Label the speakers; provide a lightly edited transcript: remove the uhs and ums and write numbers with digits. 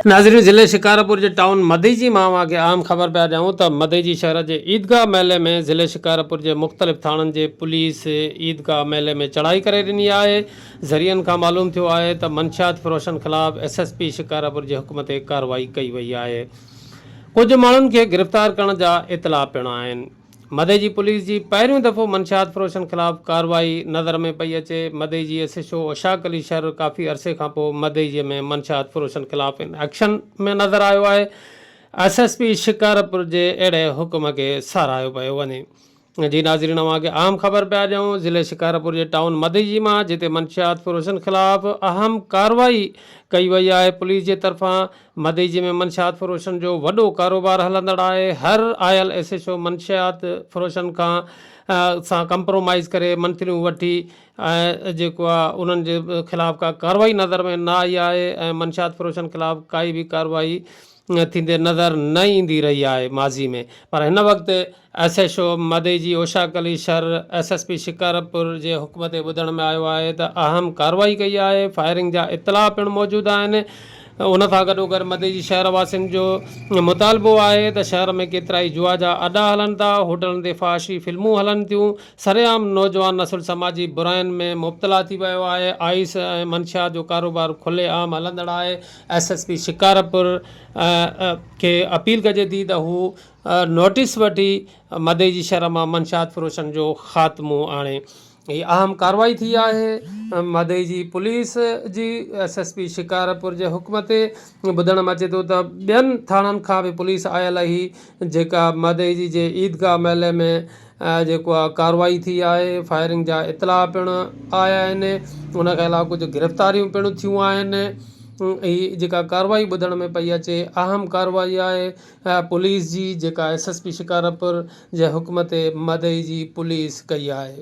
Speaker 1: ناظرين ضلعي شڪارپور جي ٽائون مدئجي مان اوهان کي اهم خبر پيا ڏيون ته مدئجي شهر جي عيدگاهه محلي ۾ ضلعي شڪارپور جي مختلف ٿاڻن جي پوليس عيدگاهه محلي ۾ چڙهائي ڪري ڏني آهي ذريعن کان معلوم ٿيو آهي ته منشيات فروشن خلاف ايس ايس پي شڪارپور جي حڪم تي ڪارروائي ڪئي وئي آهي ڪجهه ماڻهن کي گرفتار ڪرڻ جا اطلاع پڻ آهن. مدئجي پوليس جي پهريون دفعو منشيات فروشن خلاف ڪارروائي نظر ۾ پئي اچي، Madeji S H O Ashaq Ali Shar ڪافي عرصي کانپوء مدئجي ۾ منشيات فروشن خلاف ان ايڪشن ۾ نظر آيو آهي، ايس ايس پي شڪارپور جي اهڙي حڪم کي ساراهيو پيو وڃي. جي ناظرين اوهان کي اهم خبر پيا ڏيون ضلعي شڪارپور جي ٽائون مدئجي مان جتي منشيات فروشن خلاف اهم ڪارروائي ڪئي وئي آهي پوليس جي طرفان مدئجي ۾ منشيات فروشن جو وڏو ڪاروبار هلندڙ آهي، هر آيل ايس ايڇ او منشيات فروشن کان سان ڪمپرومائيز ڪري منٿليون وٺي ۽ جيڪو آهي انهن جي خلاف ڪا ڪارروائي نظر ۾ نه آئي آهي ۽ منشيات فروشن خلاف ڪائي به ڪارروائي ٿيندي نظر نه ايندي رهي آهي ماضي ۾ پر هن وقت ايس ايڇ او مدئجي اوشاق Ali Shar S S P Shikarpur جي حڪم تي ٻڌڻ ۾ آيو آهي ته اهم ڪارروائي ڪئي آهي، فائرنگ جا اطلاع پڻ موجود آهن، ان سان گڏوگڏ مدئجي شهر واسين جو مطالبو آهي ته شهر ۾ ڪيترائي جوا جا اڏا هلن ٿا، هوٽلن تي فحاشي فلمون هلن ٿيون، سرعام نوجوان نسل سماجي براين ۾ مبتلا ٿي ويو آهي، آئيس ۽ منشيات جو ڪاروبار کلي عام هلندڙ آهي، ايس ايس پي شڪارپور کي اپيل ڪجي ٿي ته هو نوٽيس وٺي مدئجي شھر مان منشيات فروشن جو خاتمو آڻي. هي اهم ڪارروائي ٿي آهي مدئجي پوليس جي ايس ايس پي شڪارپور جي حڪم تي ٻڌڻ ۾ اچي ٿو ته ٻين ٿاڻن کان به پوليس آيل هئي جيڪا مدئجي جي عيدگاهه محلي ۾ جيڪو آ ڪارروائي ٿي آهي فائرنگ جا اطلاع پڻ آيا آهن ان کان علاوه ڪجهه گرفتاريون پڻ ٿيون آهن هي جيڪا ڪارروائي ٻڌڻ ۾ پئي اچي اهم ڪارروائي آهي پوليس جي جيڪا ايس ايس پي شڪارپور جي حڪم تي مدئي جي پوليس ڪئي آهي.